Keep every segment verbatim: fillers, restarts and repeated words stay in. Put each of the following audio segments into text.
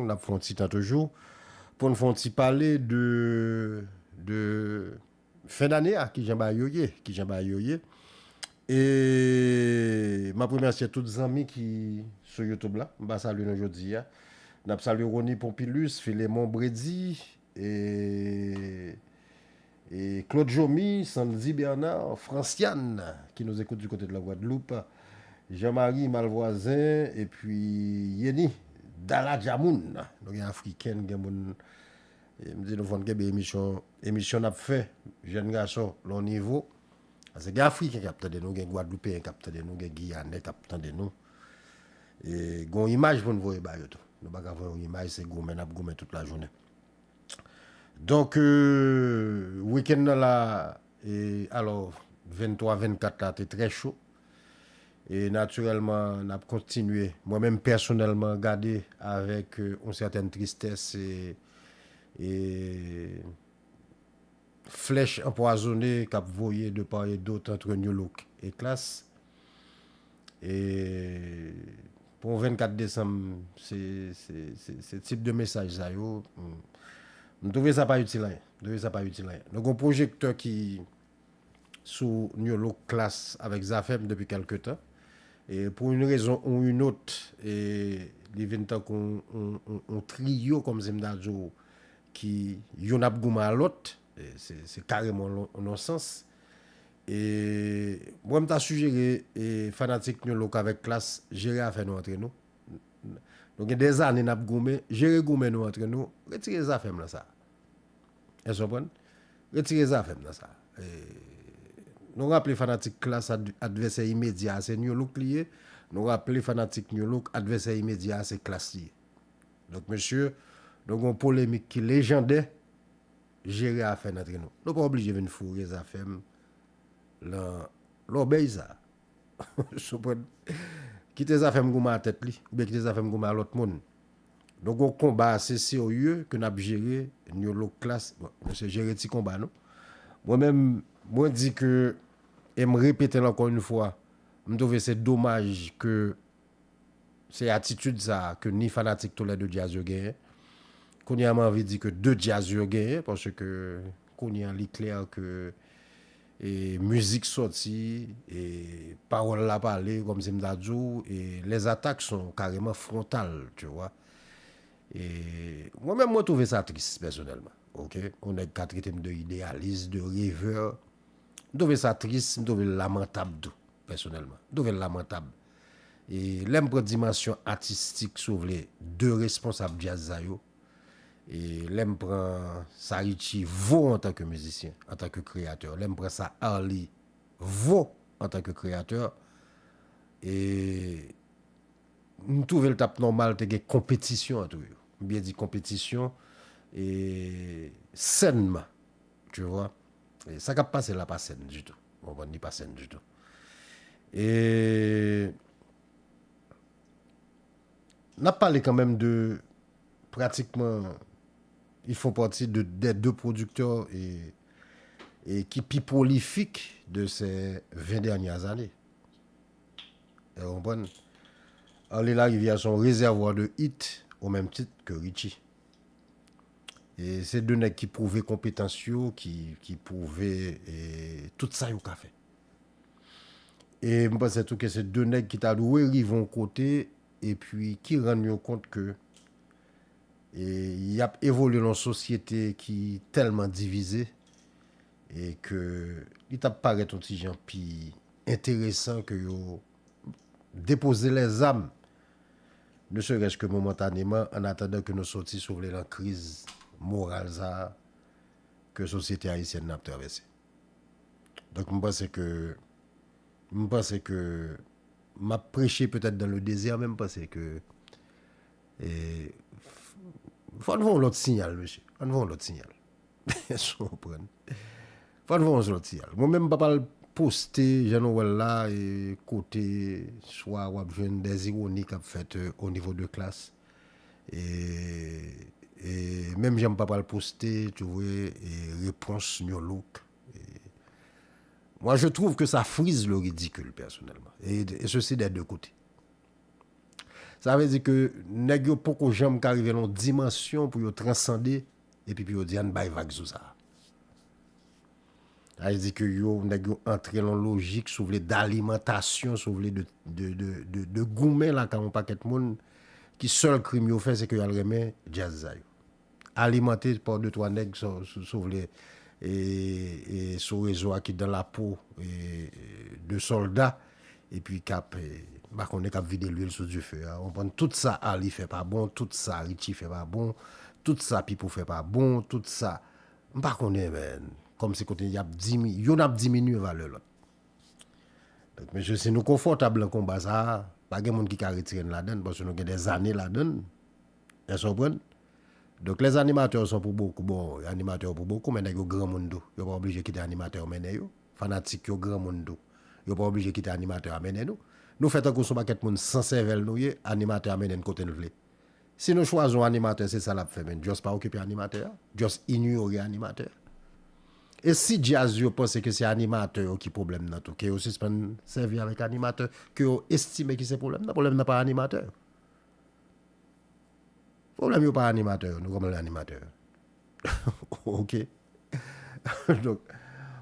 N ap fè yon ti tan toujou pou n fè yon ti pale de, de fen dane a, kijan bagay yo ye, kijan bagay yo ye. E m ap remèsye tout zanmi ki sou YouTube la. M pa salye nou jodi a. N ap salye Rony Pompilus, Filemon Bredi, e, e Claude Jomy, Sandy Bernard, Franciane, qui nous écoute du côté de la Guadeloupe, Jean-Marie Malvoisin, epi Yeni Daladjamoun. Nou gen Afriken, gen moun, e, m di nou fò n kenbe emisyon, emisyon n ap fè, jèn gason, lon nivo. Paske gen Afriken k ap tande nou, gen Gwadloupeyen k ap tande nou, gen Giyanè k ap tande nou. E, gen yon imaj pou n voye ba yo tou. Nou pa ka voye yon imaj, se goumen n ap goumen tout lajounen. Donk, euh, wikenn nan la, e, alò, venntwa vennkat la te trè cho. E natirèlman, n ap kontinye, mwen menm pèsonèlman, gade avèk, euh, yon sètèn tristès e, e flèch anpwazonnen k ap voye de part et d'autre entre New Look e Klass. E pou yon vennkat desanm, se, se, se, se tip de mesaj sa yo, m, m twouve sa pa itil anyen. M twouve sa pa itil anyen. Donk, yon pwojektè ki sou New Look, Klass avèk Zafèm depi kèlke tan. E pou yon rezon ou yon òt, e li vin tankou yon, yon, yon, yon triyo, kòmsi m ta di w, ki youn ap goumen a lòt. E se, se kareman yon, yon nonsans. E mwen, m ta sijere, e, fanatik New Look avèk Klass, jere afè nou antre nou. Nou gen dèzane n ap goumen, jere goumen nou antre nou, retire Zafèm nan sa. Èske w konprann? Retire Zafèm nan sa. E, nou raple fanatik Klass, ad-, advèsè imedya a se New Look li ye. Nou raple fanatik New Look, advèsè imedya a se Klass li ye. Donk, mesye, nou gen yon polemik ki lejandè, jere afè n antre nou. Nou pa oblije vin foure Zafèm lan lòbèy sa. Sou pwen, kite Zafèm goumen a tèt li, oubyen kite Zafèm goumen a lòt moun. Donk, yon konba ase serye ke n ap jere, New Look, Klass. Bon, mesye, jere ti konba nou. Mwen menm, mwen di ke, e m repete l ankò yon fwa, m twouve se domaj ke se atitid sa a ke ni fanatik toulède djaz yo genyen. Kounye a, m anvi di ke de djaz yo genyen, paske kounye a, li klè ke, e, mizik sòti, e, pawòl la pale, kòmsi m ta di w, e les attaques sont carrément frontales, tu vois. E mwen menm, mwen twouve sa tris, pèsonèlman. Oke? Yon nèg ka trete m de ideyalis, de revè. M twouve sa tris, m twouve l lamantab tou, pèsonèlman. M twouve l lamantab. E lè m pran dimansyon atistik, si w vle, de responsab djaz sa yo, e lè m pran sa Richie vo antanke mizisyen, antanke kreyatè, lè m pran sa Arly vo antanke kreyatè, e m twouve l t ap nòmal te gen konpetisyon ant yo. M byen di konpetisyon, e, sènman, tu vois. E sa k ap pase la pa sèn ditou. Ou konprann, li pa sèn ditou. E n ap pale kanmenm de, pratikman, ils font partie de, des deux producteurs e, e ki pi prolifiques de ces vingt dernières années. Ou konprann? Arly Larivière se yon rezèvwa de hit, o menm tit ke Richie. E se de nèg ki pwouve konpetans yo, ki, ki pwouve, e, tout sa yo ka fè. E m panse tou ke se de nèg ki ta dwe rive yon kote, epi ki rann yo kont ke, e, y ap evolye nan yon sosyete ki tèlman divize, e ke li t ap parèt yon ti jan pi enteresan ke yo depoze lèzam, ne serait-ce que momentanément, en attendant que nou soti, si w vle, nan kriz moral sa a ke sosyete ayisyèn nan ap travèse. Donk, m panse ke, m panse ke m ap preche petèt dans le désert, men m panse ke, e, f-, fò n voye yon lòt siyal, mesye. Fò n voye yon lòt siyal. Èske w konprann? Fò n voye yon lòt siyal. Mwen menm, m pa pral poste, jan nou wè l la, e, kote swa w ap jwenn des ironies k ap fèt, e, o nivo de Klass. E, e menm jan m pa pral poste, tu vois, e, repons New Look. E, moi, je trouve que ça frise le ridicule, personnellement. Et, et ceci des deux côtés. Sa vle di ke nèg yo poko janm ka rive nan yon dimansyon pou yo transande epi pou yo di ann bay vag sou sa. Sa vle di ke yo, nèg yo antre nan lojik, si w vle, dalimantasyon, si w vle, de, de, de, de, de goumen lakay yon pakèt moun ki sèl krim yo fè, se ke y al renmen djaz sa yo. Alimante pa de twa nèg, si w vle, e, e, sou rezo a ki dan lapo, e, de sòlda, epi k ap, e, m pa konnen, k ap vide lwil sou dife a. Ou konprann? Tout sa Ali fè pa bon, tout sa Richie fè pa bon, tout sa Pipo fè pa bon, tout sa, m pa konnen, men, kòmsi kote y ap dimi-, youn ap diminye valè lòt. Donk, mesye, si nou konfòtab nan konba sa a, pa gen moun ki ka retire n ladan l, paske nou gen dèzane ladan l. Èske w konprann? Donk, les animateurs sont pour beaucoup. Bon, animatè yo pou bokou, men nèg yo granmoun tou. Yo pa oblije kite animatè yo mennen yo. Fanatik yo granmoun tou. Yo pa oblije kite animatè a mennen nou. Nou fè tankou se yon pakèt moun san sèvèl nou ye, animatè a mennen n kote l vle. Si nou chwazi yon animatè, se sa l ap fè, men just pa okipe animatè a. Just inyore animatè a. E si djaz yo panse ke se animatè yo ki pwoblèm nan tou, ke yo sispann sèvi avèk animatè ke yo estime ki se pwoblèm nan, pwoblèm nan pa animatè yo. Pwoblèm yo pa animatè yo, nou kòman l animatè yo? Oke. Donk,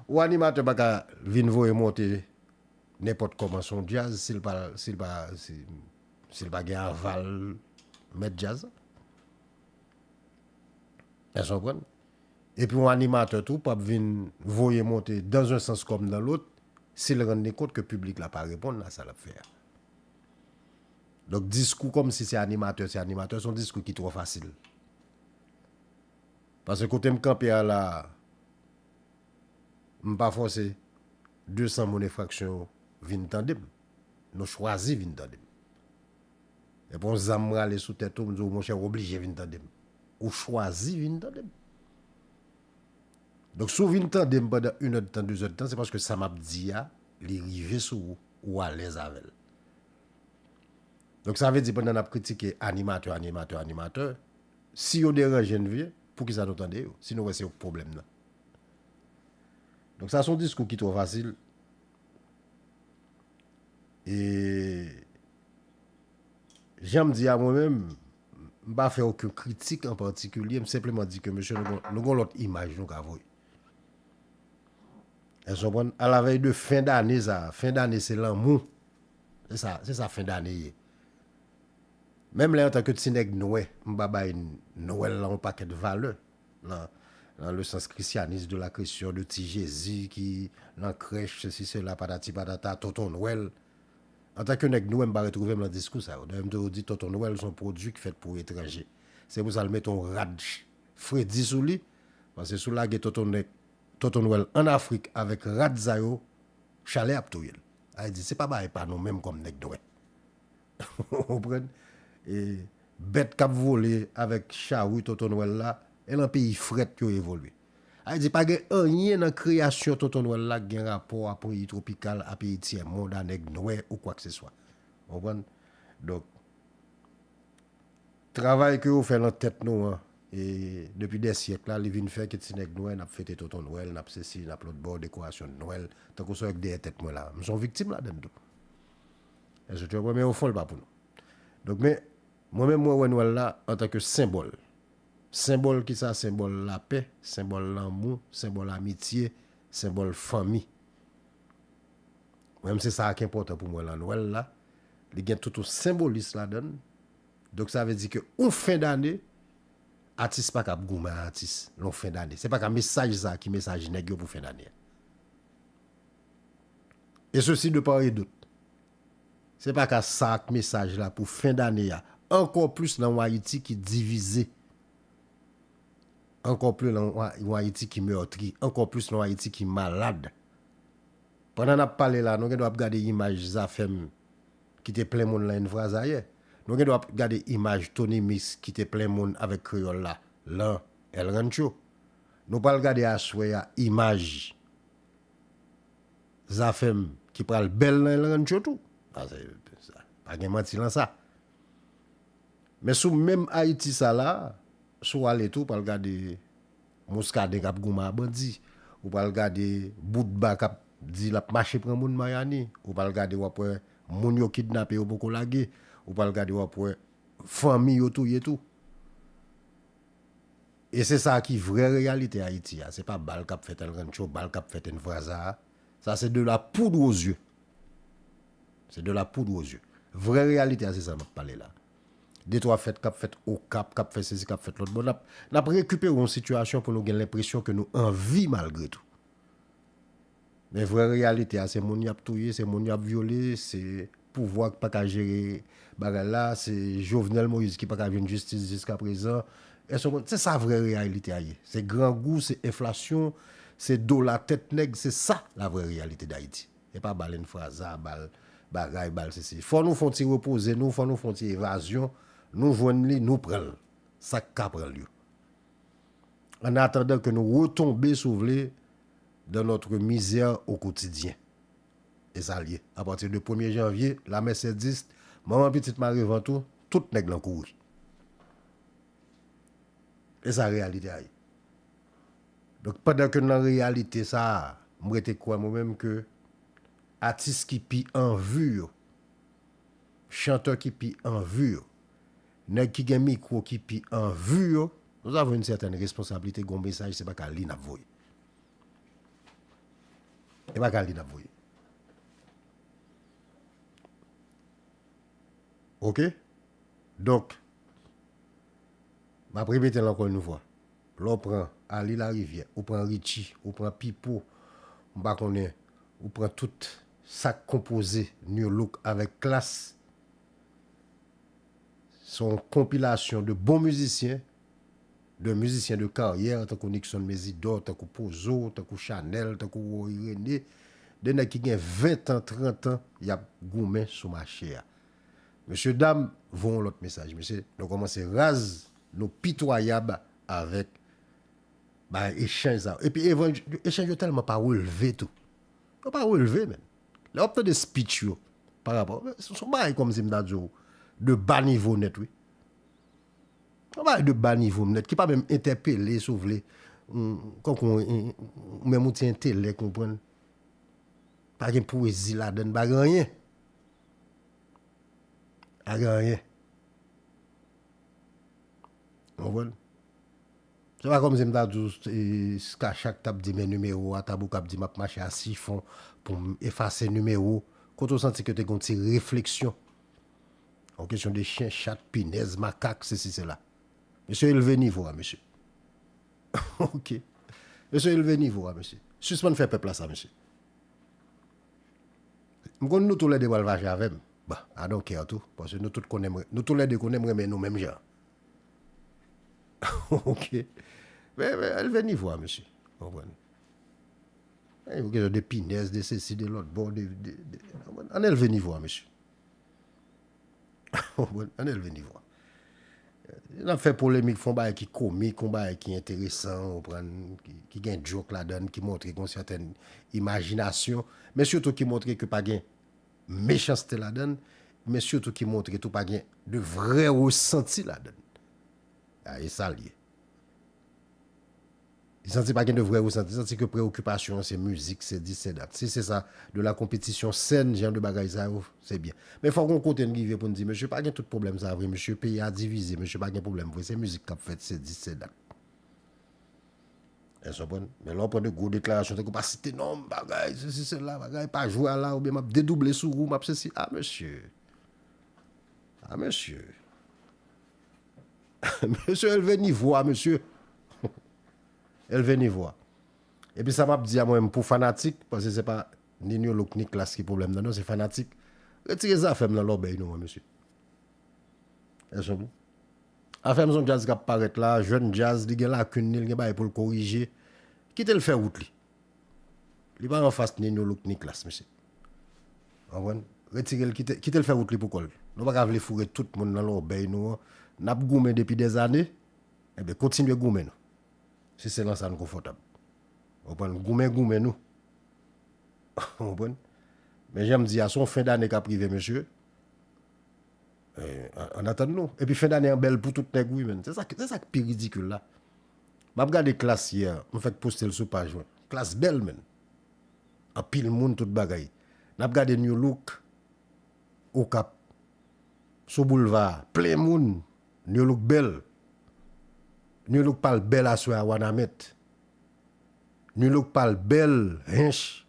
yon animatè pa ka vin voye monte nenpòt kòman se yon djaz si l pa, si l pa, si, si l pa gen aval mèt djaz la. Èske w konprann? Epi yon animatè tou p ap vin voye monte dans un sens comme dans l'autre si l rann li kont ke piblik la pa reponn a sa l ap fè a. Donk, diskou kòmsi se animatè, se animatè, se yon diskou ki twò fasil. Paske kote m kanpe a la a, m pa fòse de san moun e fraksyon yo vin tande m. Nou chwazi vin tande m. Epi yon zam rale sou tèt ou, m di w, monchè, w oblije vin tande m. Ou chwazi vin tande m. Donk, si w vin tande m pandan inèdtan, dezèdtan, se paske sa m ap di a, li rive sou ou, ou alèz avè l. Donk, sa vle di pandan n ap kritike animatè, animatè, animatè, si yo deranje n vre, poukisa nou tande yo, si nou wè se yo k pwoblèm nan? Donk, sa se yon diskou ki twò fasil. E jan m di a mwen menm, m pa fè okenn kritik an patikilye, m senpleman di ke, mesye, nou gon, nou gon lòt imaj nou ka voye. Èske w konprann? À la veille de fen dane sa, fen dane se lanmou. Se sa, se sa fen dane ye. Menm lè antanke ti nèg nwè, m pa bay Nwèl la yon pakèt valè. Nan, nan le sens christianiste de la question de ti Jezi ki nan krèch, sesi, sela, patati, patata, tonton Nwèl. Antanke nèg nwè, m pa retwouve m nan diskou sa yo. Dayè, m toujou di tonton Nwèl se yon pwodui ki fèt pou etranje. Se pou sa l mete yon rad ch-, fredi sou li. Paske si w lage tonton nèg, tonton Nwèl ann Afrik avèk rad sa yo, chalè ap touye l. Sa vle di, se pa bagay pa nou menm kòm nèg nwè. Ou konprann? E bèt k ap vole avèk chari tonton Nwèl la, e nan peyi frèt yo evolye. Sa vle di, pa gen anyen nan kreyasyon tonton Nwèl la k gen rapò a peyi twopikal, a peyi tyè mond, a nèg nwè ou kwakseswa. Ou konprann? Donk, travay ke yo fè nan tèt nou an, e depi dè syèk la, li vin fè ke ti nèg nwè, n ap fete tonton Nwèl, n ap sesi, n ap lòtbò, dekorasyon Nwèl, tankou sa yo k dèyè tèt mwen la. M se yon viktim ladann tou. Èske w konprann? Men o fon, l pa pou nou. Donk, men, mwen menm, mwen wè Nwèl la antanke senbòl. Senbòl kisa? Senbòl lapè, senbòl lanmou, senbòl amitye, senbòl fanmi. Mwen menm, se sa ki enpòtan pou mwen lan Nwèl la. Li gen tout yon senbolis ladann. Donk, sa vle di ke yon fen dane, atis pa ka ap goumen a atis, lè yon fen dane. Se pa ka mesaj sa ki mesaj nèg yo pou fen dane a. E sesi de part et d'autre. Se pa ka sa k mesaj la pou fen dane a. Ankò plis nan yon Ayiti ki divize. Ankò plis nan yon, yon Ayiti ki mètri. Ankò plis nan yon Ayiti ki malad. Pandan n ap pale la, nou gen dwa ap gade imaj Zafèm ki te plen moun lan Enfraz ayè. Nou gen dwa ap gade imaj Tony Mix ki te plen moun avèk kreyòl la lan El Rancho. Nou pral gade aswè a imaj Zafèm ki pral bèl nan El Rancho tou. Paske sa, pa gen manti lan sa. Men sou menm Ayiti sa la, si w ale tou, w pral gade Muscadin k ap goumen a bandi. Ou pral gade Boutba k ap di l ap mache pran moun Miami. Ou pral gade, w ap wè moun yo kidnape yo poko lage. Ou pral gade, w ap wè fanmi yo touye tou. E se sa ki vrè reyalite Ayiti a. Se pa bal k ap fèt Èl Rancho, bal k ap fèt Enfraza a. Sa se de la poudre aux yeux. Se de la poudre aux yeux. Vrè reyalite a, se sa m ap pale la. De twa fèt k ap fèt Okap, k ap fèt sesi, k ap fèt lòt bò. N ap, n ap rekipere yon sitiyasyon pou nou gen lenpresyon ke nou an vi malgre tou. Men vrè reyalite a, se moun y ap touye, se moun y ap vyole, se pouvwa ki pa ka jere bagay la, se Jovenel Moïse ki pa ka jwenn jistis jiskaprezan. Èske w konprann? Se sa vrè reyalite a ye. Se grangou, se enflasyon, se dola tèt nèg, se sa la vrè reyalite d Ayiti. E pa bal enfraza, bal bagay, bal sesi. Fò nou fè yon ti repoze nou, fò nou fè yon ti evazyon, nou jwenn li, nou pran l. Sa k ka pran l yo. En attendant que nous retomber, si vous voulez, dans notre misère au quotidien. E sa l ye. A pati de premye janvye, la messe est dite, manman pitit mare vant ou, tout nèg lan kouri. E sa reyalite a ye. Donk, pandan ke nan reyalite sa a, m rete kwè mwen menm ke atis ki pi an vi yo, chantè ki pi an vi yo, nèg ki gen mikwo ki pi an vi yo, nous avons une certaine responsabilité, gon mesaj, se pa ka li n ap voye. E pa ka li n ap voye. Oke? Donk, m ap repete l ankò yon fwa. Lè w pran Ali Larivière, ou pran Richie, ou pran Pipo, m pa konnen, ou pran tout sa k konpoze Nu Look avèk Klass. Se yon konpilasyon de bon mizisyen, de mizisyen de karyè, tankou Nixon Mésidor, tankou Pozo, tankou Chanèl, tankou Roy René, de nèg ki gen ven tan, trant an, y ap goumen sou mache a. Mesye dam, voye yon lòt mesaj, mesye. Nou kòmanse raz, nou pitwayab avèk bay echanj sa yo. Epi evanj-, echanj yo tèlman pa relve tou. Yo pa relve, menn. Lè w ap tande speech yo, pa rapò, se, se yon bagay kòmsi m ta di w, de ba nivo nèt, wi. Yon bagay de ba nivo nèt, ki pa menm entèpele, si w vle, yon, kankou yon, yon, yon, menm yon ti entelèk, ou konprann. Pa gen pwezi ladann, pa gen anyen. Pa gen anyen. Ou konprann? Se pa kòmsi m ta di w, e, Skachak t ap di men nimewo a, Tabou k ap di m ap mache a sifon pou m efase nimewo. Kote w santi ke te gen yon ti refleksyon? Yon kesyon de chen, chat, pinèz, makak, sesi, sela. Mesye, elve nivo a, mesye. Oke. Mesye, elve nivo a, mesye. Sispann fè pèp la sa, mesye. M konn nou toulède pral fache avè m. Bon, I don't care tou, paske nou tout konnen m, nou toulède konnen m renmen nou menm jan. Oke. Men, men, elve nivo a, mesye. Konprann? E, ou gen de pinèz, de sesi, de lòt bò, de, de, de, ann elve nivo a, mesye. Konprann? Ann elve nivo a. N ap fè polemik, fè yon bagay ki komik, yon bagay ki enteresan, ou konprann, ki, ki gen joke ladann, ki montre gen yon sètèn imajinasyon, men sitou ki montre ke pa gen mechanste ladann, men sitou ki montre tou pa gen de vrè resanti ladann. A, e sa l ye. Li santi pa gen de vrè resanti, li santi ke preokipasyon an se mizik, se dis, se dat. Si se sa, de la konpetisyon sèn, jan de bagay sa yo, se byen. Men fòk gon kote n rive pou n di, mesye, pa gen tout pwoblèm sa vre, mesye, peyi a divize, mesye, pa gen pwoblèm vre, se mizik k ap fèt, se dis, se dat. Èske w konprann? Men lè w pran de gwo deklarasyon, tankou pa site non m, bagay, sesi, sela, bagay, pa jwe a la, oubyen m ap dedouble sou ou, m ap sesi. A, mesye. A, mesye. Mesye, elve nivo a, mesye. Elve nivo a. Epi sa m ap di a mwen menm pou fanatik, paske se pa ni Nu Look ni Klass ki pwoblèm nan, non, se fanatik. Retire zafè m nan lòbèy nou an, mesye. Èske w konprann? Afè m se yon djaz k ap parèt la, jèn djaz, li gen lakin li, li gen bagay pou l korije. Kite l fè wout li. Li pa anfas ni Nu Look ni Klass, mesye. Konprann? Retire l, kite, kite l fè wout li pou kò l. Nou pa ka vle foure tout moun nan lòbèy nou an. N ap goumen depi dèzane, enben, kontinye goumen nou. Si se lan sa n konfòtab. Konprann? Goumen, goumen nou. Konprann? Men jan m di a, se yon fen dane k ap rive, mesye. Eh, ann, ann atann nou. Epi fen dane an bèl pou tout nèg, wi, menn. Se sa, se sa k pi ridikil la. M ap gade Klass yè, m fèk poste l sou paj mwen. Klass bèl, menn. Anpil moun, tout bagay. N ap gade Nu Look, Okap. sou boulva a, plen moun. New Look bèl. New Look pral bèl aswè a Wanament. New Look pral bèl Hench.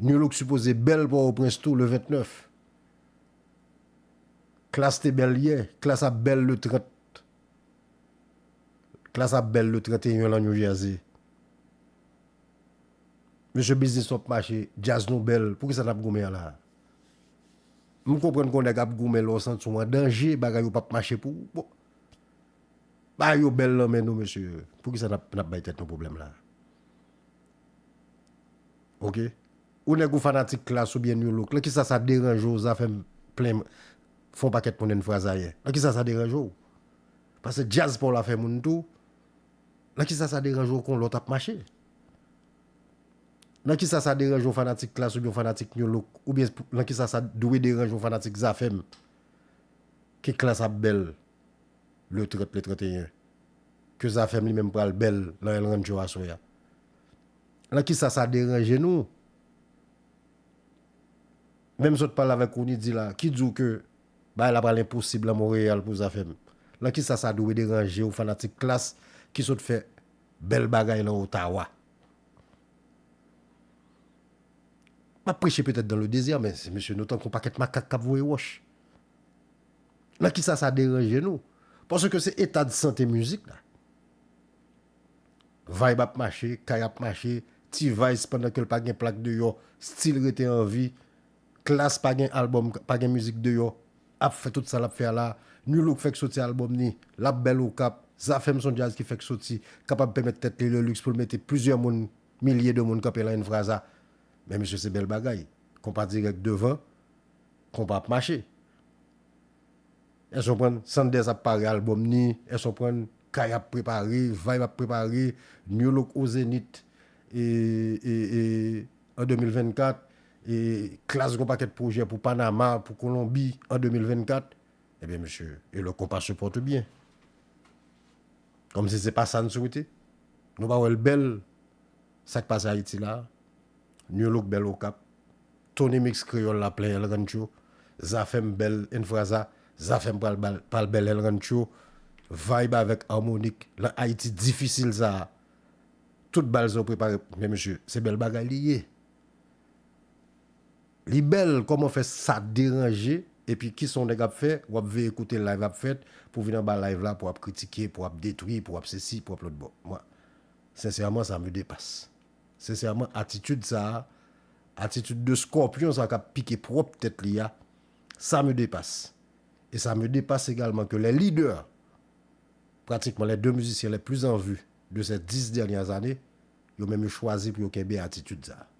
New Look sipoze bèl Pòtoprens tou le vennèf. Klass te bèl yè, Klass ap bèl le trant. Klass ap bèl le trant e en lan New Jersey. Mesye, biznis nou ap mache, djaz nou bèl, poukisa n ap goumen an la a? M konprann kon nèg ap goumen lè w santi w an danje, bagay yo p ap mache pou ou. Bon. Bagay yo bèl nan men nou, mesye. Poukisa n ap, n ap bay tèt nou pwoblèm la a? Oke? Ou nèg ou fanatik Klass oubyen New Look. Nan kisa sa deranje w, Zafèm plen fè yon pakèt moun N Fraza yè? Nan kisa sa deranje w? Paske djaz pa w la fè moun tou. Nan kisa sa deranje w kon lòt ap mache? Nan kisa sa deranje w fanatik Klass oubyen w fanatik New Look? Oubyen pou- nan kisa sa dwe deranje w fanatik Zafèm? Ke Klass ap bèl le trant, le trant e en. Ke Zafèm li menm pral bèl nan El Rancho aswè a. Nan kisa sa deranje nou? Menm sot pale avèk Roony di la, ki di w ke bagay la pral enposib nan Monreyal pou Zafèm? Nan kisa sa dwe deranje w fanatik Klass ki sot fè bèl bagay nan Ottawa? M ap preche petèt dans le désert, men se mesye nou tankou pakèt makak k ap voye wòch. Nan kisa sa deranje nou? Paske se eta de sante mizik la. Vibe ap mache, kay ap mache, T-Vice pandan ke l pa gen plak deyò, still rete an vi. Klass pa gen albòm, pa gen mizik deyò, ap fè tout sa l ap fè a la. New Look fèk soti albòm ni, l ap bèl Okap. Zafèm se yon djaz ki fèk soti, kapab pèmèt tèt li le luxe pou l mete plizyè moun, milye de moun kanpe nan N Fraza. Men mesye, se bèl bagay. Konpa dirèk devan, konpa ap mache. Èske w konprann? Sanders ap pare albòm ni, èske w konprann? Kay ap prepare, Vibe ap prepare, New Look o Zenith, e, e, e, an de mil vennkat, e Klass gon pakèt pwojè pou Panama, pou Kolonbi, an de mil vennkat. Ebyen, mesye, e le konpa se pòte byen. Kòmsi se pa sa n swete. Nou pa wè l bèl, sa k pase Ayiti la? New Look bèl Okap. Tony Mix kreyòl la plen El Rancho. Zafèm bèl N Fraza. Zafèm pral bal- pral bèl El Rancho. Vibe avèk Harmonik. Nan Ayiti difisil sa a. Tout bal sa yo prepare. Men mesye, se bèl bagay li ye. Li bèl, kòman fè sa deranje? Epi kisa yon nèg ap fè? W ap veye kote live ap fèt, pou vin anba live la, pou w ap kritike, pou w ap detwi, pou w ap sesi, pou w ap lòtbò. Mwen, sensèman, sa me depas. Sensèman, atitid sa a, atitid de scorpion sa k ap pike pwòp tèt li a, sa me depas. E sa me depas egalman ke les leaders, pratiquement les deux musiciens les plus en vue de ces dix dernières années, yo menm yo chwazi pou yo kenbe atitid sa a.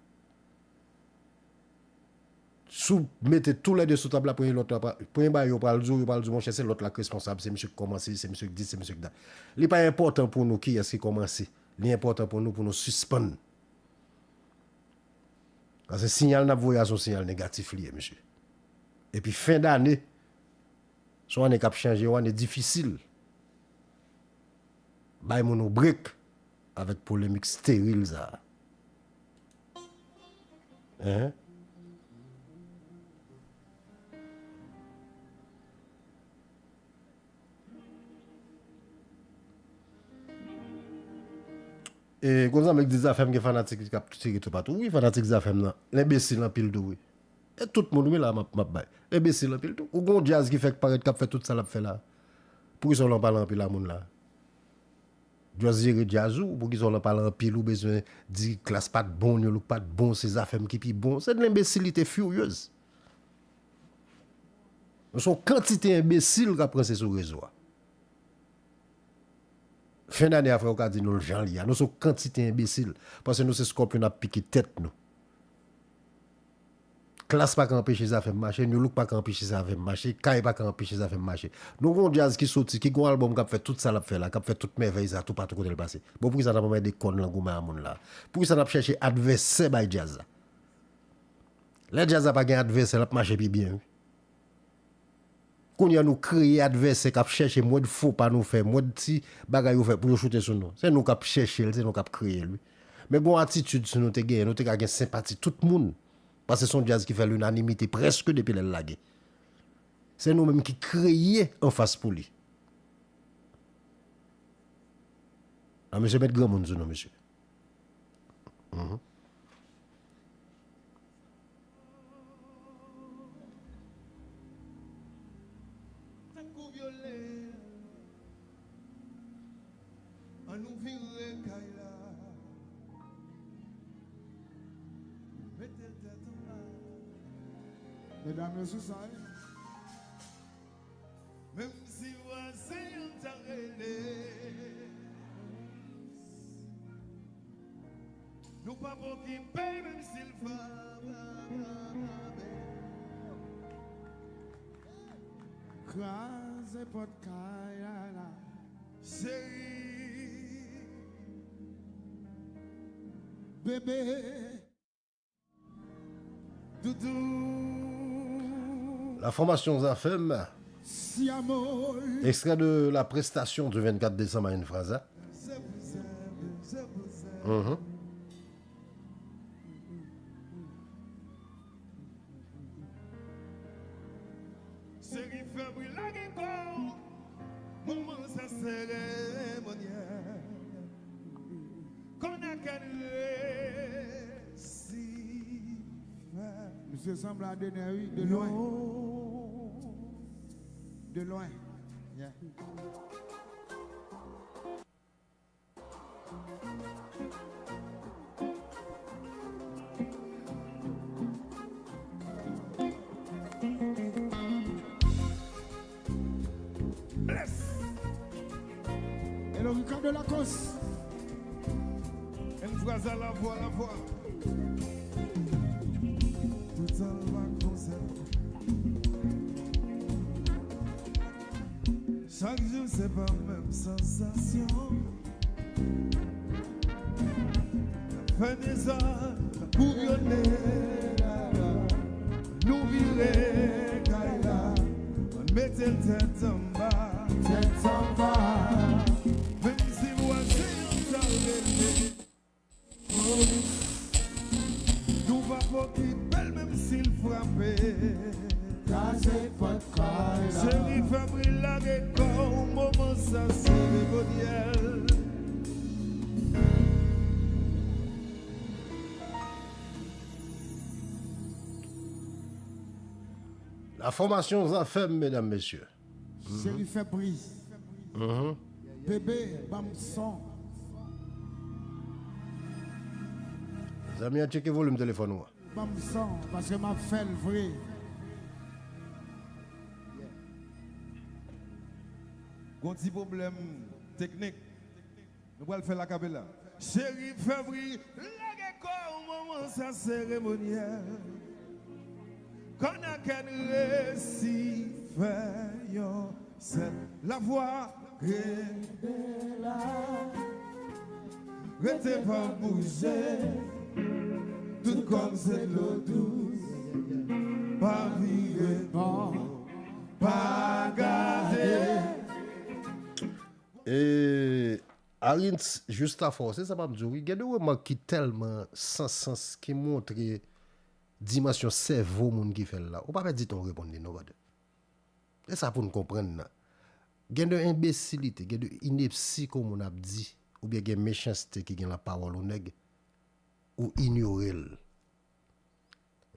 Si w mete toulède sou tab la, premye lòt la, premye bagay yo pral di w, yo pral di w, monchè, se lòt la k responsab, se misye k kòmanse, se misye k di, se misye k dat. Li pa enpòtan pou nou kiyès ki kòmanse. Li enpòtan pou nou, pou nou sispann. Paske siyal n ap voye a se yon siyal negatif li ye, mesye. Epi fen dane, se yon ane k ap chanje, yon ane difisil. Bay moun yon brek avèk polemik steril sa a. Hein? E, gon zanmi k di Zafèm gen fanatik k ap tire toupatou. Wi, fanatik Zafèm nan. L enbesil anpil tou, wi. E tout moun, wi, la, m ap, m ap bay. L enbesil anpil tou. Ou gon djaz ki fèk parèt, k ap fè tout sa l ap fè la. Poukisa w lan pale anpil a moun la? Just jere djaz ou, poukisa w lan pale anpil, ou bezwen di Klass pa t bon, New Look pa t bon, se Zafèm ki pi bon. Se de lenbesilite furiez. Nou se yon kantite enbesil k ap ranse sou rezo a. Fen dane a, frè, ou ka di nou l jan l ye a. Nou se yon kantite enbesil. Paske nou se scorpion ap pike tèt nou. Klass pa ka anpeche Zafèm mache, New Look pa ka anpeche Zafèm mache, Kay pa ka anpeche Zafèm mache. Nou gon djaz ki soti, ki gon albòm k ap fè tout sa l ap fè la, k ap fè tout mèvèy sa toupatou kote l pase. Bon, poukisa n ap anmède kò n lan goumen a moun la? Poukisa n ap chèche advèsè bay djaz la? Lè djaz la pa gen advèsè, l ap mache pi byen, wi. Kounye a nou kreye advèsè k ap chèche mwen fo pa nou fè, mwen ti bagay yo fè pou yo choute sou nou. Se nou k ap chèche l, se nou k ap kreye l, wi. Men gon atitid si nou te genyen, nou te ka gen senpati tout moun. Paske se yon djaz ki fè linanimite prèske depi lè l lage. Se nou menm ki kreye anfas pou li. A, mesye met granmoun sou nou, mesye. Mhm. Tankou vyolè, ann nou vire kay la. Mete l tèt anba. Medam yo sou sa, wi. Menm si vwazen an ta rele, nou p ap okipe l, menm si l frape. Kraze pòt kay la, la. Cheri, bebe, doudou. La formation Zafèm. Si amor. Extrait de la prestation du vingt-quatre décembre à Infraza. Mhm. Cheri, fè bri, lage kò w. Moman sa seremonyèl. Kònè kèn resi fè. Misye sanble a Dener, wi, de lwen. De lwen. Yeah. Bless. Hello, Ricardo Lacoste. Infraza, la voix, la voix. Tout sa va konsa. Chak jou se pa menm sansasyon. Fè dezòd pou vyole. Nou vire kay la. Mete l tèt anba. Tèt anba. Menm si vwazen an ta rele. Nou p ap okipe l menm si l frape. Kraze pòt kay la. Cheri, fè bri, lage kò w, moman sa seremonyèl. La formation Zafèm, medam, mesye. Cheri, fè bri. Mhm. Bebe, ban m son. Zanmi an, tcheke volim telefòn ou an. Ban m son, paske m ap fè l vre. Gon ti pwoblèm teknik. Nou pral fè l akapela. Cheri, fè bri, lage kò w, moman sa seremonyèl. Kònè kèn resi fè yon sèl. La voix. Kenbe la. Rete pa bouje. Tout kòm se dlo dous. Pa vire bò. Pa gade. E Arins Justafort, se sa m ap di w, wi. Gen de remak ki tèlman san sans, ki montre dimansyon sèvo moun ki fè l la. Ou pa pèdi tan w reponn li, non, brother. Se sa pou n konprann nan. Gen de enbesilite, gen de inepsi ke yon moun ap di, oubyen gen mechanste ki gen nan pawòl yon nèg, ou inyore l.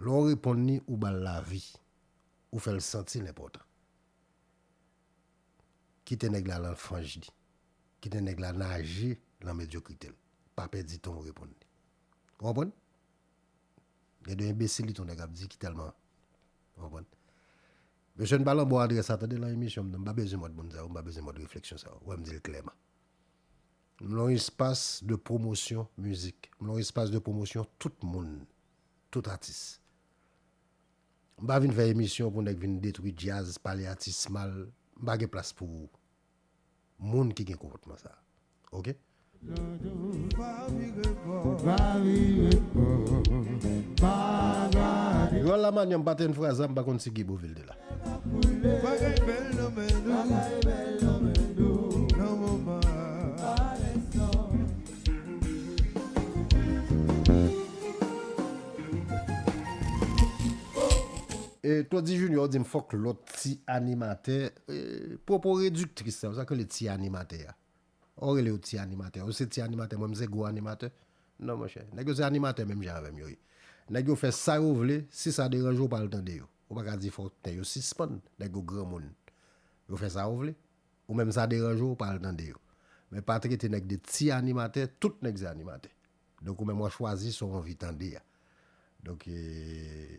Lè w reponn li, ou ba l lavi. Ou fè l santi l enpòtan. Kite nèg la nan fanj li. Kite nèg la naje nan medyokrite l. Pa pèdi tan w reponn li. Ou konprann? Gen de enbesilite yon nèg ap di ki tèlman. Ou konprann? Mesye, n pa lan bon adrès la, tande, lan emisyon m nan. M pa bezwen mòd moun sa yo, m pa bezwen mòd refleksyon sa yo. Ou wè m di l klèman. M lan yon espas de pwomosyon mizik. M lan yon espas de pwomosyon tout moun, tout atis. M pa vin fè emisyon pou nèg vin detwi djaz, pale atis mal. M pa gen plas pou moun ki gen konpòtman sa. Oke? Ròl la mannyè, m pa te Infraza, m pa konn si Guy Beauvil te la. Bagay bèl nan men nou. Nan moman. E Toddy Junior di m fòk lòt ti animatè, e, pwopo rediktris sa, sa k rele ti animatè a. Ou rele yo ti animatè, ou se ti animatè, mwen m se gwo animatè. Non, monchè, nèg yo se animatè menm jan avè m yo ye. Nèg yo fè sa yo vle, si sa deranje w, pa al tande yo. Ou pa ka di fòk nèg yo sispann, nèg yo granmoun. Yo fè sa yo vle. Ou menm sa deranje w, pa al tande yo. Men pa trete nèg de ti animatè, tout nèg se animatè. Donk ou menm w a chwazi sa w anvi tande a. Donk, e,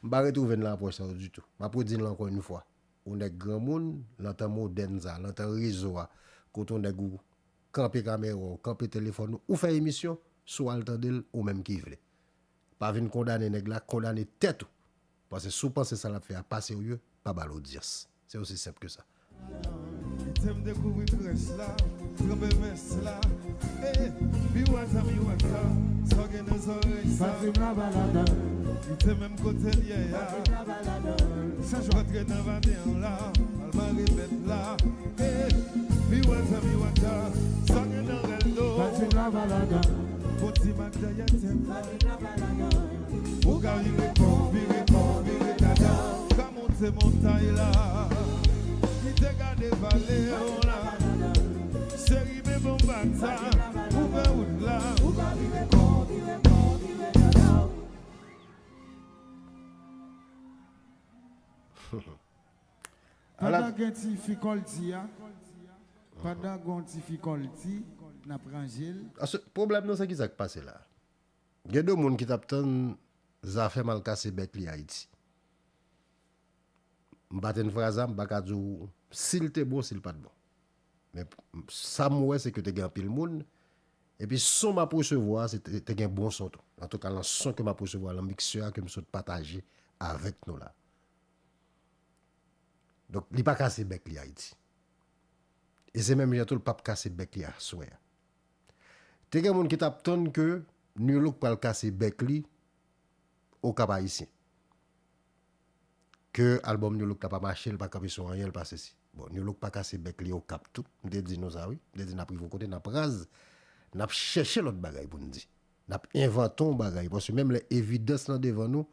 m pa retwouve n nan apwòch sa yo ditou. M ap redi l ankò yon fwa. Ou nèg granmoun, nan tan modèn sa, nan tan rezo a, kote w nèg ou kanpe kamera w, kanpe telefòn ou, ou fè emisyon, si w al tande l, ou menm ki vle. Pa vin kondane nèg la, kondane tèt ou. Paske si w panse sa l ap fè a pa serye, pa ba l odyans. Se osi senp ke sa. Kite m dekouvri krèch la, tranpe mès la. Eh, miwata, miwata, sa w gen nan zòrèy sa? Pati m la pa ladan. Kite menm kote l ye a. Pati m la pa ladan. Sa jwe antre nan vaden an la, al mare bèt la. Eh, miwata, miwata, sa w gen nan rèl do? Pati m la pa ladan. Bon ti mak dèyè tèt la. Ou ka vire kò, vire kò, vire dada. Ou ka monte montay la. Kite gade vale w la. Seri bebe w bata, ouvè wout la. Ou ka vire kò, vire kò, vire dada. Ala- Pandan gen ti fikolti a, pandan gen ti fikolti, n ap ranje l. Ase, pwoblèm nan se ki sa k pase la. Gen de moun ki t ap tann Zafèm al kase bèk li Ayiti. M pa tann fraza, m pa ka di w si l te bon, si l pa t bon. Men sa m wè, se ke te gen anpil moun. Epi son m ap resevwa, se te, te gen bon son tou. Antouka, lan son ke m ap resevwa, lan miksè a ke m sot pataje avèk nou la. Donk, li pa kase bèk li Ayiti. E se menm jan tou, l p ap kase bèk li aswè a. Te gen moun ki t ap tann ke New Look pral kase bèk li Okap Ayisyen. Ke albòm New Look la pa mache, l pa kanpe sou anyen, l pa sesi. Bon, New Look pa kase bèk li Okap tou. M te di nou sa, wi. M te di n ap rive yon kote, n ap raz, n ap chèche lòt bagay pou n di. N ap envante yon bagay. Paske menm lè evidans lan devan nou,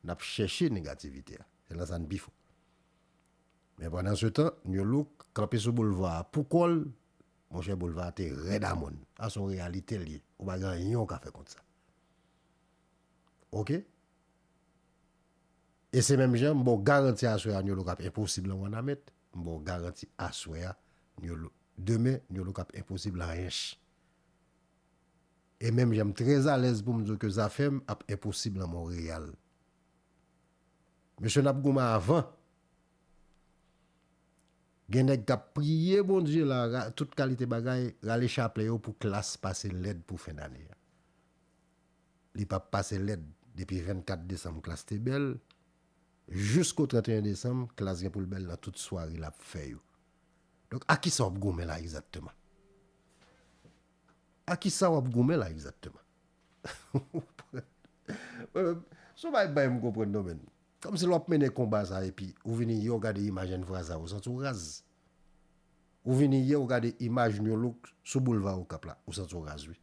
n ap chèche negativite a. Se lan sa n pi fò. Men pandan se tan, New Look kanpe sou boulva a pou kò l. Monchè, boulva a te rèd a mòn. A se yon reyalite l ye. Ou pa gen anyen w ka fè kont sa. Oke? E se menm jan, m ba w garanti aswè a, New Look ap enposib lan Wanament. M ba w garanti aswè a, New Look, demen, New Look ap enposib lan Ench. E menm jan, m trè alèz pou m di w ke Zafèm ap enposib lan Monreyal. Mesye, n ap goumen avan. Gen nèg k ap priye Bondye la, ra-, tout kalite bagay, rale chaplè yo pou Klass pase lèd pou fen dane a. Li p ap pase lèd. Depi vennkat desanm, Klass te bèl. Jisko trannteyen desanm, Klass gen pou l bèl nan tout sware l ap fè yo. Donk, a kisa w ap goumen la egzakteman? A kisa w ap goumen la egzakteman? Se yon bagay bay m konprann non, menn. Kòmsi lè w ap mennen konba sa epi ou vini yè w gade imaj Ench Fraza, ou santi w raz. Ou vini yè w gade imaj New Look sou boulva Okap la, ou santi w raz, wi.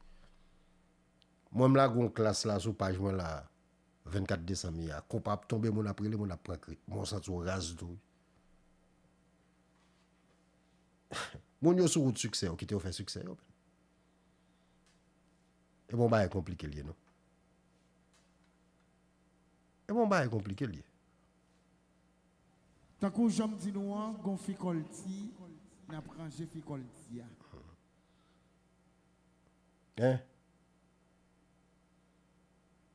Mwen, m lage yon Klass la sou paj mwen la, vennkat desanm yè a. Konpa ap tonbe, moun ap rele, moun ap pran kri. Men w santi w raz tou, wi. Moun yo sou wout siksè yo, kite yo fè siksè yo. E bon, bagay konplike l ye, non? E bon, bagay konplike l ye. Tankou jan m di nou an, gon fikolti, n ap ranje fikolti a. Hein?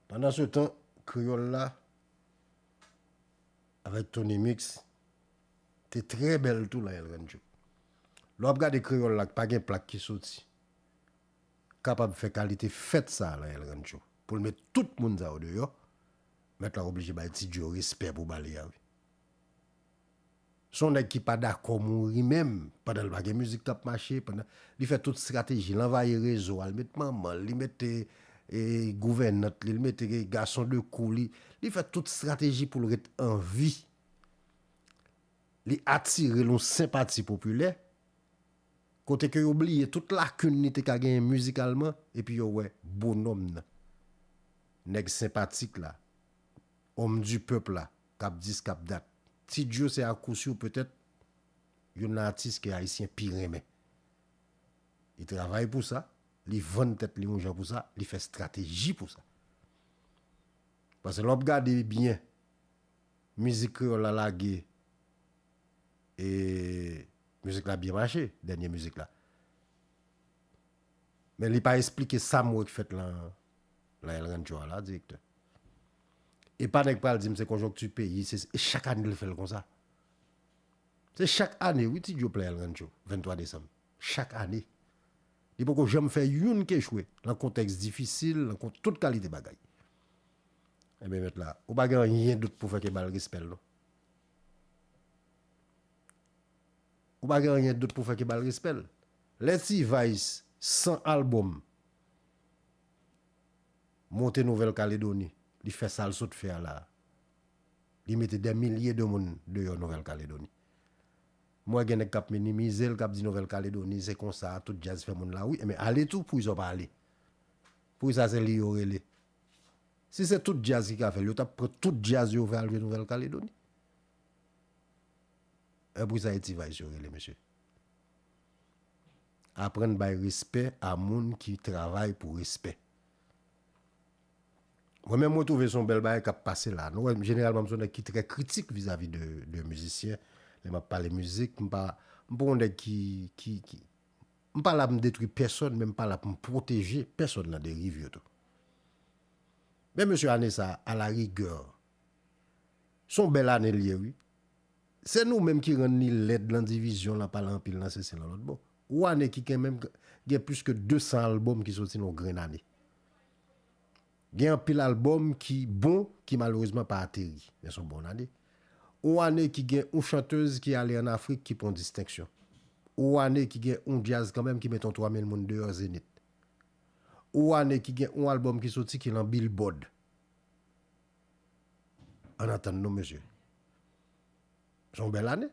Pandan se tan, kreyòl la, avèk Tony Mix, te trè bèl tou lan El Rancho. Lè w ap gade kreyòl la, k pa gen plak ki soti, kapab fè kalite fèt sa a lan El Rancho. Pou l met tout moun sa yo deyò, mèt la oblije bay Ti Djo respè pou bale a, wi. Se yon nèg ki pa dakò mouri menm, pandan l pa gen mizik k ap mache, pandan li fè tout estrateji, l anvayi rezo a, li met manman l, li met, e, gouvènant li, li met, e, gason de kou li, li fè tout estrateji pou l ret an vi. Li atire yon senpati popilè, kote ke yo bliye tout lakin li te ka genyen mizikalman, epi yo wè bonòm nan, nèg senpatik la, homme du peuple la, k ap dis, k ap dat. Ti Djo se akousir petèt youn nan atis ke Ayisyen pi renmen. Li travay pou sa, li vann tèt li yon jan pou sa, li fè estrateji pou sa. Paske lè w ap gade byen, mizik kreyòl la lage, e mizik la byen mache, dènye mizik la. Men li pa esplike sa m wè k fèt lan, lan El Rancho a la, direktè. E pa nèg pral di m se konjonkti peyi, se, e chak ane l fè l konsa. Se chak ane, wi, Ti Djo plen El Rancho, venntwa desanm. Chak ane. Li poko janm fè youn k echwe, lan kontèks difisil, lan kont tout kalite bagay. Ebyen, mèt la, ou pa gen anyen dout pou fè ke ba l respè l, non. Ou pa gen anyen dout pou fè ke ba l respè l. Lè T-Vice san albòm monte Nouvèl Kaledoni, li fè sa l sot fè a la. Li mete dè milye de moun deyò Nouvèl Kaledoni. M wè gen nèg k ap minimize l, k ap di Nouvèl Kaledoni, se konsa, tout djaz fè moun la, wi. Men ale tou, poukisa w pa ale? Poukisa se li yo rele? Si se tout djaz ki ka fè l, yo t ap pran tout djaz yo fè al jwe Nouvèl Kaledoni. E poukisa e T-Vice yo rele, mesye? Aprann bay respè a moun ki travay pou respè. Mwen menm, mwen twouve se yon bèl bagay k ap pase la. Nou wè, jeneralman, m se yon nèg ki trè kritik vizavi de, de mizisyen. Lè m ap pale mizik, m pa, m pa yon nèg ki, ki, ki, m pa la pou m detwi pèsòn, men m pa la pou m pwoteje pèsòn nan deriv yo tou. Men mesye, ane sa, alarigè, se yon bèl ane l ye, wi. Se nou menm ki rann li lèd lan divizyon, lan pale anpil, lan sesi, lan lòt bò. Ou ane ki gen menm, gen plis ke de san albòm ki soti nan yon grenn ane. Gen anpil albòm ki bon, ki malerezman pa ateri. Men se yon bon ane. Ou ane ki gen yon chantèz ki ale ann Afrik ki pran distenksyon. Ou ane ki gen yon djaz kanmenm ki mete yon twa mil moun deyò Zenith. Ou ane ki gen yon albòm ki soti ki lan Billboard. Ann antann nou, mesye. Se yon bèl ane.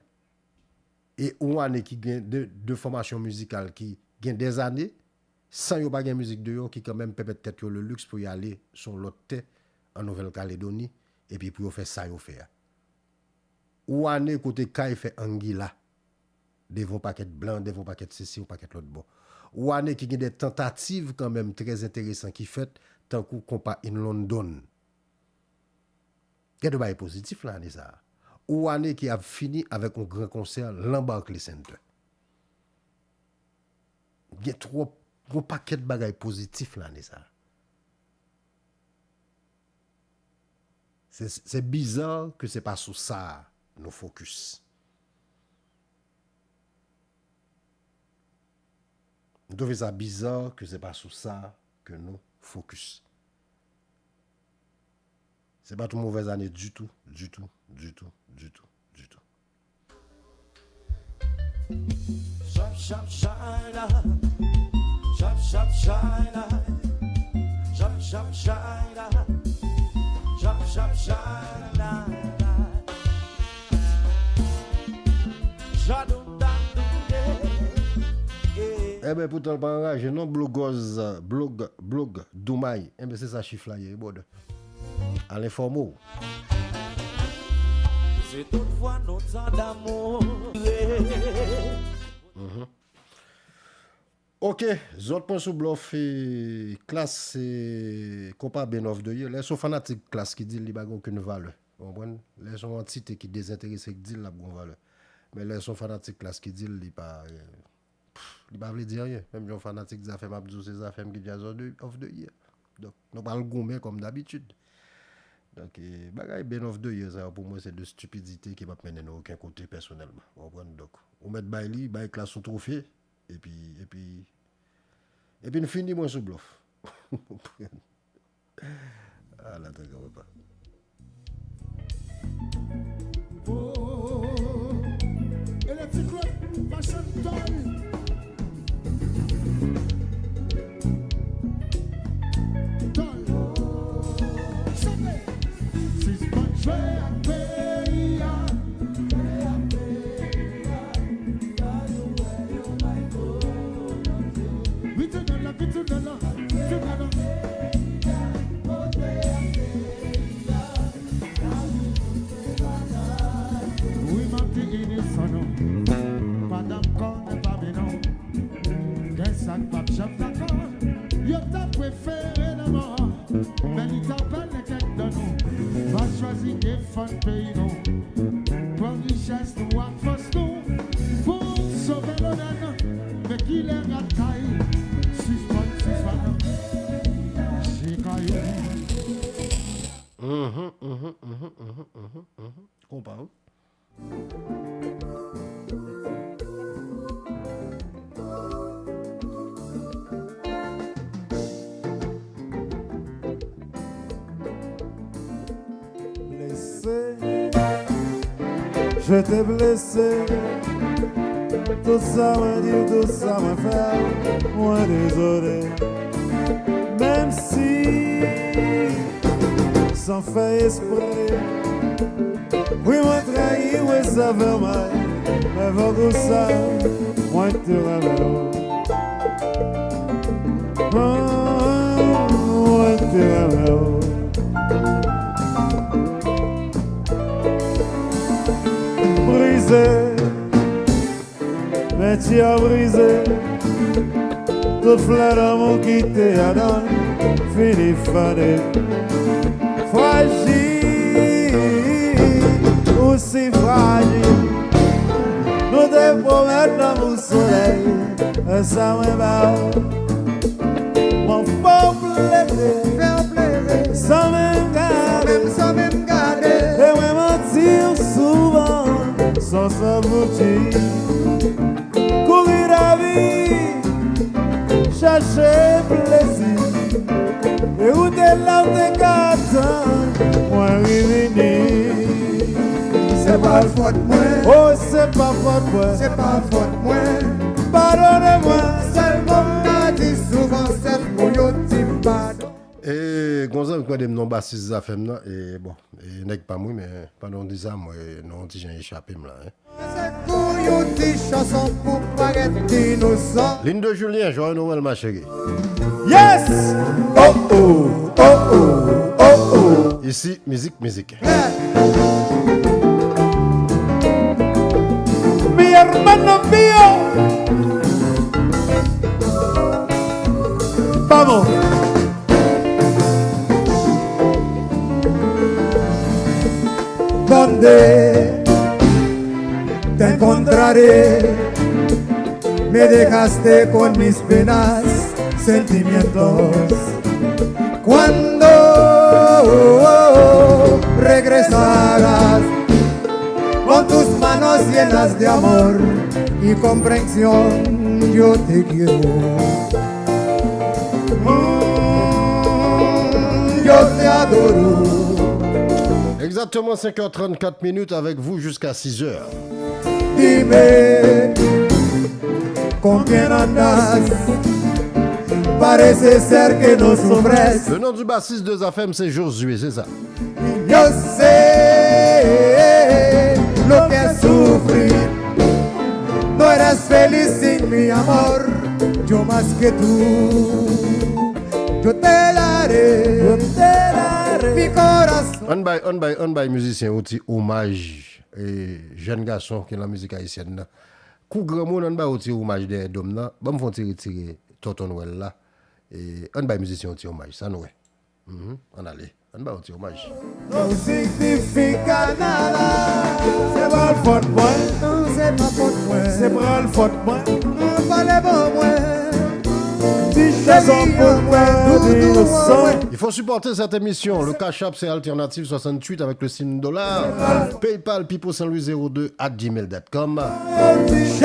E yon ane ki gen de, de fòmasyon mizikal ki gen dèzane, san yo pa gen mizik deyò, ki kanmenm pèmèt tèt yo le luxe pou y ale sou yon lòt tè an Nouvèl Kaledoni, epi pou yo fè sa yo fè a. Yon ane kote Kay fè angila devan yon pakèt blan, devan yon pakèt sesi, yon pakèt lòt bò. Yon ane ki gen de tantativ kanmenm trè enteresan ki fèt, tankou konpa In London. Gen de bagay pozitif lan ane sa a. Yon ane ki ap fini avèk yon gran konsè lan Barclays Center. Gen twòp, yon pakèt bagay pozitif lan ane sa a. Se, se bizar ke se pa sou sa nou fokis. M twouve sa bizar ke se pa sou sa ke nou fokis. Se pa t yon movèz ane ditou, ditou, ditou, ditou, ditou. Chap, chap, chay la. Chap, chap, chay la. Chap, chap, chay la. Chap, chap, chay la. Jadou ta touye. Eh. Enben, poutan l pa anraje non, blogòz, blog, blog, doumay. Enben, se sa chif la ye, brother. Al enfòme w. Se tout vwa nou tande amou. Mhm. Ok, zòt pwen sou blòf, e, Klass, e, konpa Band of the Year. Lè se yon fanatik Klass ki di l, li pa gen okenn valè. Ou konprann? Lè se yon antite ki dezenterese ki di l, l ap gen yon valè. Men lè se yon fanatik Klass ki di l, li pa, e, pff, li pa vle di anyen. Menm jan yon fanatik Zafèm ap di w se Zafèm ki Jazz of the, of the Year. Donk, nou pral goumen kòm dabitid. Donk, e, bagay Band of the Year sa yo, pou mwen, se de stipidite ki p ap mennen nou okenn kote pèsonèlman. Ou konprann? Donk, ou mèt bay li, bay Klass yon twofe, epi, epi, epi n fini mwen sou blòf. Ala traka papa. Oh, Electric Club, Fashion Toy. Toy. Sispann jwe ak peyi a. Wi, tounen la, wi, tounen la, tounen la. Tounen la. Ak p ap janm dakò, yo ta prefere lanmò. Men li ta pale kèk nan nou. Pa chwazi defann peyi nou. Pran richès nou ak fòs nou pou n sove lonè n. Men kilè rat kay sispann, sispann. Se kay ou. Mhm, mhm, mhm, mhm, mhm, mhm. Konpa, wi. Blessé, je t'ai blessé. Tout sa mwen di, tout sa mwen fè, mwen dezole. Menm si san fè espre. Wi, mwen trayi, wi, sa fè mal. Men fòk ou sav, mwen te renmen w. Ah, mwen te renmen w. Brize. Mentye a brize, tout flè lanmou ki te adan l fini fane. Frajil, ou si frajil. Nou te pwomèt lanmou solèy, men sa mwen ba w. Mwen fè w plede, fè w plede, san menm gade, san menm, san menm gade. E mwen manti w souvan, san sa fouti. Kouri lavi, chache plezi. E ou te la, ou te ka tann mwen revini. Se pa fòt mwen. Oh, se pa fòt mwen. Se pa fòt mwen. Padone mwen. Sèl mo m ka di souvan, sèl mo yo di m padon. E, gon zanmi k mande m non basis Zafèm nan, e, bon, e, nèg pa m wi, men pandan w di sa, mwen, non, yon ti jan echape m la, en. Se kou yon ti chanson pou parèt inosan. Lynn de Julien, joyeux Noël, ma chérie. Yes! Oh, oh, oh, oh, oh, oh. Ici, musique, musique. Mi hermano mío. Vamos. Donde te encontraré, me dejaste con mis penas, sentimientos. Cuando regresarás con tus manos llenas de amor y comprensión, yo te quiero. Mm, yo te adoro. Exactement cinq heures trente-quatre minutes avec vous jusqu'à six heures. Dime, ¿con quién andas? Parece ser que no sufres. Le nom du bassiste de Zafèm, c'est Josué, c'est ça. Yo sé lo que es sufrir. No eres feliz sin mi amor. Yo más que tú. Yo te daré. Yo te daré. Mi corazón. Ann bay, ann bay, ann bay mizisyen yon ti omaj, e, jèn gason ki nan mizik ayisyèn nan. Kou granmoun, ann bay yon ti omaj dèyè do m nan. Ban m fè yon ti retire Tonton Nwèl la. E, ann bay mizisyen yon ti omaj, sa nou wè. Mhm, ann ale. Ann ba yo ti omaj. Ou signifika nada. Se pa l fòt mwen. Non, se pa fòt mwen. Se pa l fòt mwen. An pale ban mwen. Ti chanson pou mwen, ti chanson. Il faut supporter cette émission. Le Cash App, c'est Alternative soixante-huit avec le signe dollar. PayPal, Pipo Saint Louis zéro deux at gmail dot com.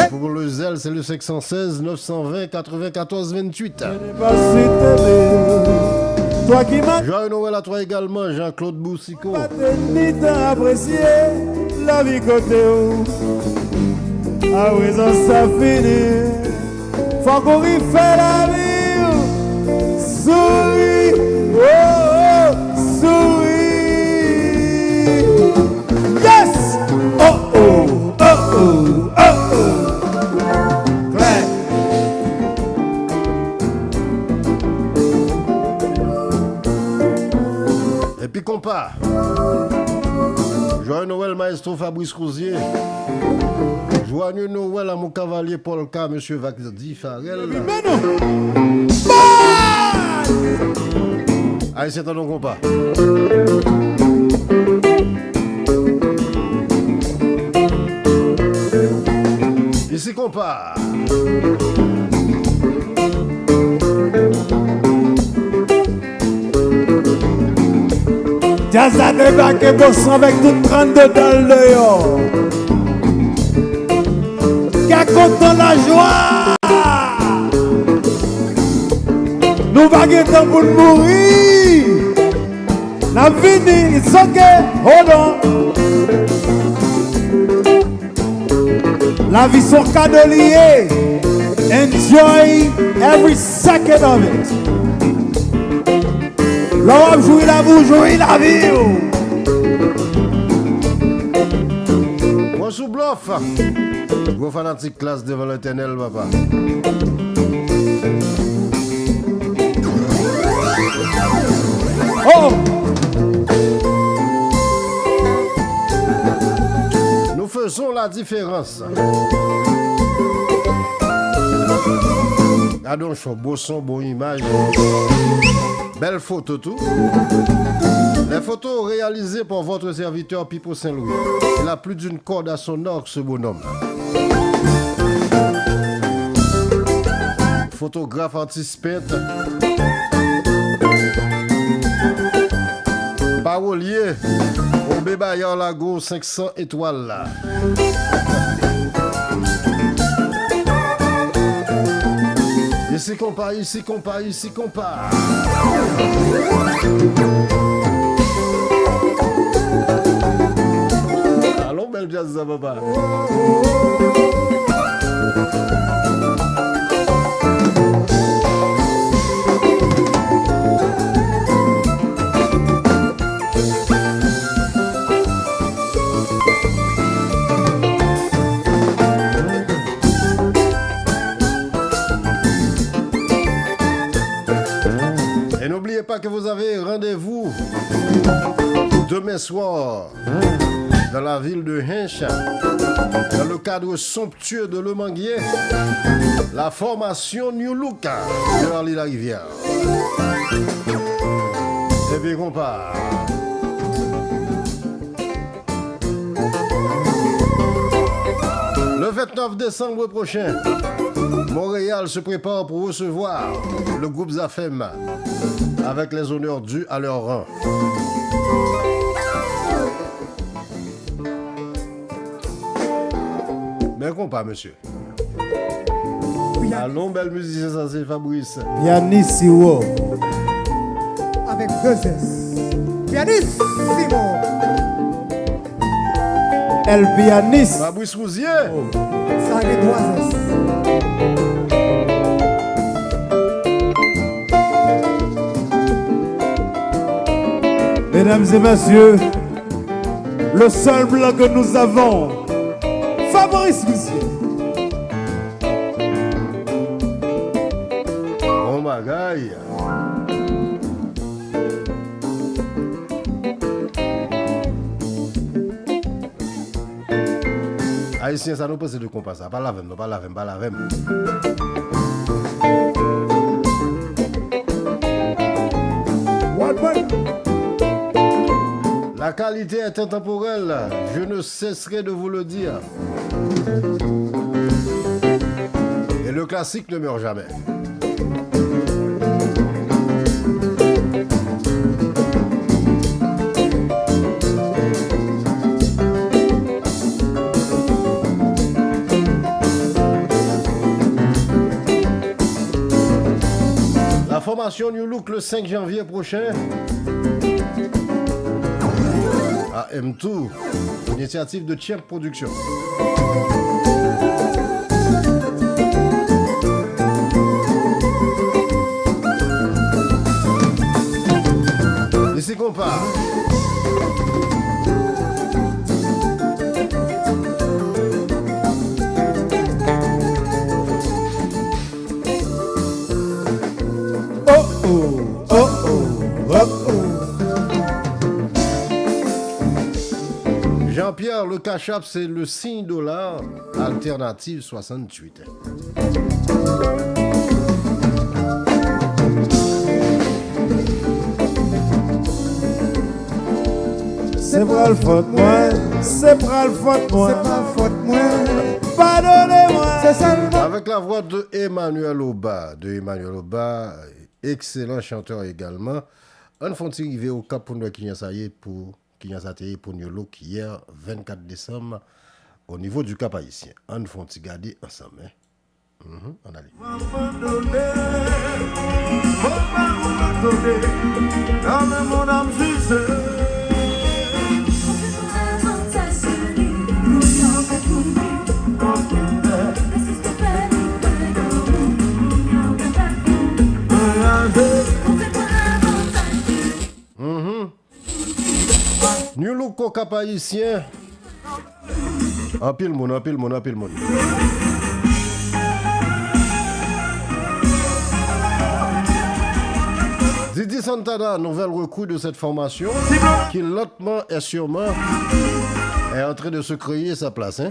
Pour le Zelle, c'est le cinq cent seize, neuf cent vingt, quatre-vingt-quatorze, vingt-huit. Joyeux Noël à toi également, Jean-Claude Boussico. Patènite apresye lavi kote w. Aprezan sa fini. Fòk ou refè lavi w. Souri, oh, oh, souri. Yes! Oh, oh, oh, oh, oh. Klè. Epi konpa. Joyeux Noël, maestro Fabrice Rosier. Joyeux Noël à mon cavalier polka, Monsieur Vagdi Farel. Ayisyen, tande yon konpa. Isi konpa. Djaz la debake, Boson avèk tout trannde dan l deyò. Kè kontan, lajwa. Nou pa gen tan pou n mouri. N ap vini, it's okay, hold on. Lavi se yon kado li ye. Enjoy every second of it. Lè w ap jwi lavi w, jwi lavi w. Mwen sou blòf. Gwo fanatik Klas devan Letènèl, papa. Oh! Nous faisons la différence. Gade yon cho, bon son, bon imaj. Bèl foto tou. Les photos réalisées par votre serviteur Pipo Saint-Louis. Il a plus d'une corde à son arc, ce bonhomme. Fotograf, atis, pent. Pawolye, Obe Bayard Lago, senk san etwal la. Isi konpa, isi konpa, isi konpa. Alon bèl djaz sa, papa. Et n'oubliez pas que vous avez rendez-vous demain soir dans la ville de Hinche, dans le cadre somptueux de Le Manguier, la formation New Look de Arly Larivière. Epi konpa. Le vingt-neuf décembre prochain, Montréal se prépare pour recevoir le groupe Zafèm avec les honneurs dus à leur rang. Men konpa, mesye. Alon bèl mizisyen sa, se Fabrice. Pianissimo. Avèk de S. Pianissimo. El Pianis. Fabrice Rouzier. Sa gen twa S. Mesdames et messieurs, le seul blanc que nous avons, Fabrice Rouzier. Bon bagay. Ayisyen, sa nou panse de konpa sa? Pale avè m non, pale avè m, pale avè m. La qualité est intemporelle, je ne cesserai de vous le dire. Et le classique ne meurt jamais. La formation New Look le cinq janvier prochain à M deux, initiative de Champ Production. Isi konpa. Oh, oh, oh, oh, oh, oh. Jean-Pierre Le Cash App, c'est le signe dollar, alternative soixante-huit. Se pral fòt mwen, se pral fòt mwen, se pral fòt mwen. Padone mwen. Se sèlman Avec la voix de Emmanuel Oba, de Emmanuel Oba, excellent chanteur également. Ann fè yon ti rive Okap pou n wè kijan sa ye pou, kijan sa te ye pou New Look yè, vennkat desanm, au niveau du Cap Haïtien. Ann fè yon ti gade ansanm, hein. Mhm, ann ale. Mhm. New Look Okap Ayisyen. Anpil moun, anpil moun, anpil moun. Didi Santana, nouvelle recrue de cette formation, qui lentement et sûrement est en train de se créer sa place, hein.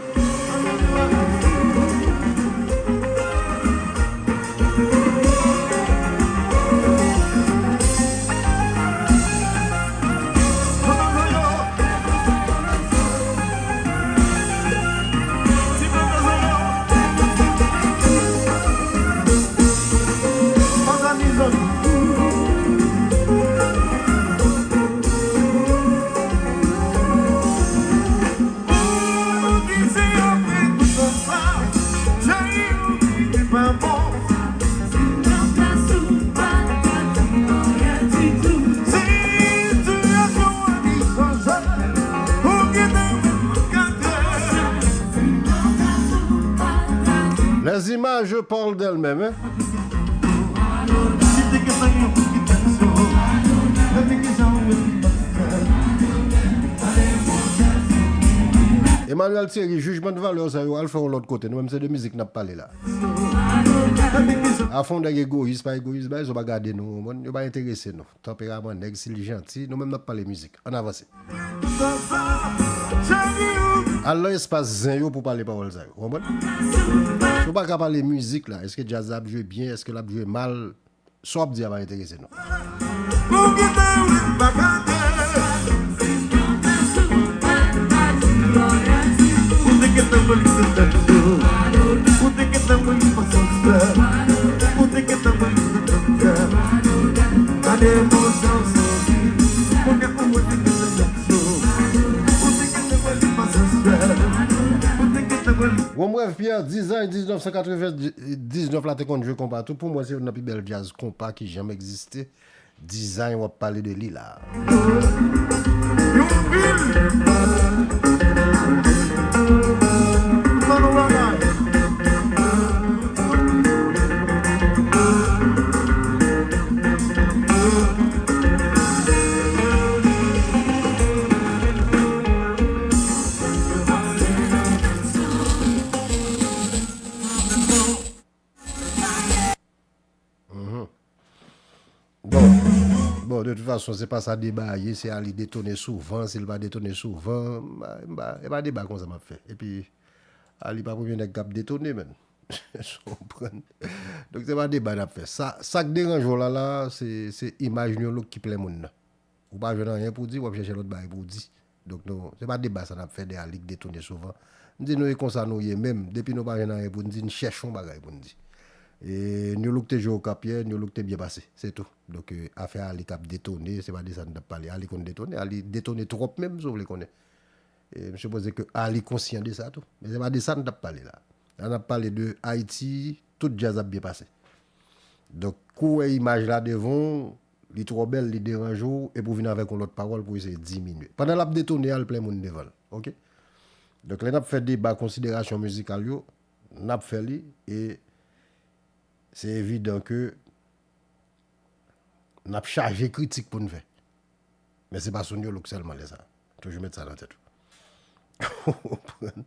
Les images parlent d'elles-mêmes, hein. Emmanuel Thierry, jijman de valè sa yo, al fè yon lòt kote. Nou menm se de mizik n ap pale la. Afè yon nèg egoyis, pa egoyis, bay, yo pa gade nou, konprann? Yo pa enterese nou. Tanperaman nèg, si l janti, nou menm n ap pale mizik. Ann avanse. Al nan espas zen yo pou pale pawòl sa yo. Ou konprann? Si w pa ka pale mizik la, èske djaz la ap jwe byen, èske l ap jwe mal, sa w ap di a pa enterese nou. Wonm Rèv Pierre, Design, diznèf san katrevendiznèf la te konn jwe konpa tou. Pou mwen, se youn nan pi bèl djaz konpa ki janm egziste. Design, w ap pale de li la. Mhm. Bon, bon, de tout fason, se pa sa deba a ye, se Ali detone souvan, si l pa detone souvan, m pa, m pa, e pa deba konsa m ap fè. Epi, Ali pa premye nèg k ap detone, menn. Sa w konprann? Donk, se pa deba n ap fè. Sa, sa k deranje w la, la, se, se imaj New Look ki plen moun nan. Ou pa jwenn anyen pou w di, w ap chèche lòt bagay pou w di. Donk, nou, se pa deba sa n ap fè de Ali k detone souvan. M di nou e konsa nou ye menm. Depi nou pa jwenn anyen pou n di, n chèche yon bagay pou n di. E New Look te jwe Okap yè, New Look te byen pase. Se tou. Donk, e, afè Ali k ap detone, se pa de sa n t ap pale. Ali konn detone, Ali detone twòp menm, si w vle konnen. E m sipoze ke Ali konsyan de sa tou. Men se pa de sa n t ap pale la. La n ap pale de Ayiti, tout djaz ap byen pase. Donk, kou w wè imaj la devan w, li twò bèl, li deranje w, epi w vin avèk yon lòt pawòl pou eseye diminye. Pandan l ap detone a, l plen moun devan l. Oke? Donk, lè n ap fè deba konsiderasyon mizikal yo, n ap fè li, e se evidan ke n ap chaje kritik pou n fè. Men se pa sou New Look sèlman lè sa. Toujou met sa nan tèt ou. Ou konprann?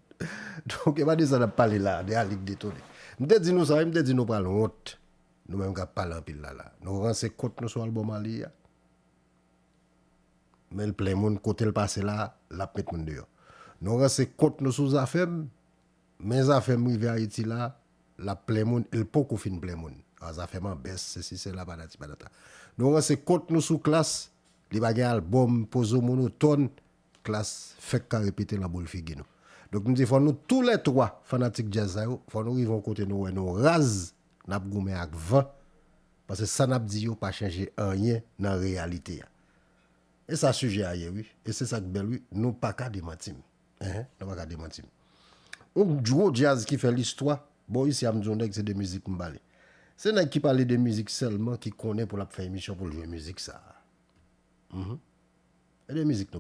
Donk, e pa de sa n ap pale la, de Ali k detone. M te di nou sa, wi, m te di nou pral wont. Nou menm k ap pale anpil la, la. Nou ranse kont nou sou albòm Ali a. Men l plen moun, kote l pase la, l ap met moun deyò. Nou ranse kont nou sou Zafèm, men Zafèm rive Ayiti la, l ap plen moun, e l poko fin plen moun. A, Zafèm an bès, sesi, sela, patati, patata. Nou ranse kont nou sou Klass, li pa gen albòm, pozo monotòn, Klass fèk ka repete nan boul figi nou. Donk, m di, fò nou toulètwa, fanatik djaz sa yo, fò nou rive yon kote nou wè nou raz, n ap goumen ak van, paske sa n ap di yo pa chanje anyen nan reyalite a. E sa sijè a ye, wi. E se sa k bèl, wi. Nou pa ka demanti m. Enhen, nou pa ka demanti m. Yon gwo djaz ki fè listwa, bò isi a m di yon nèg se de mizik m pale. Se nèg ki pale de mizik sèlman ki konnen pou l ap fè emisyon pou l jwe mizik sa a. Mhm. E de mizik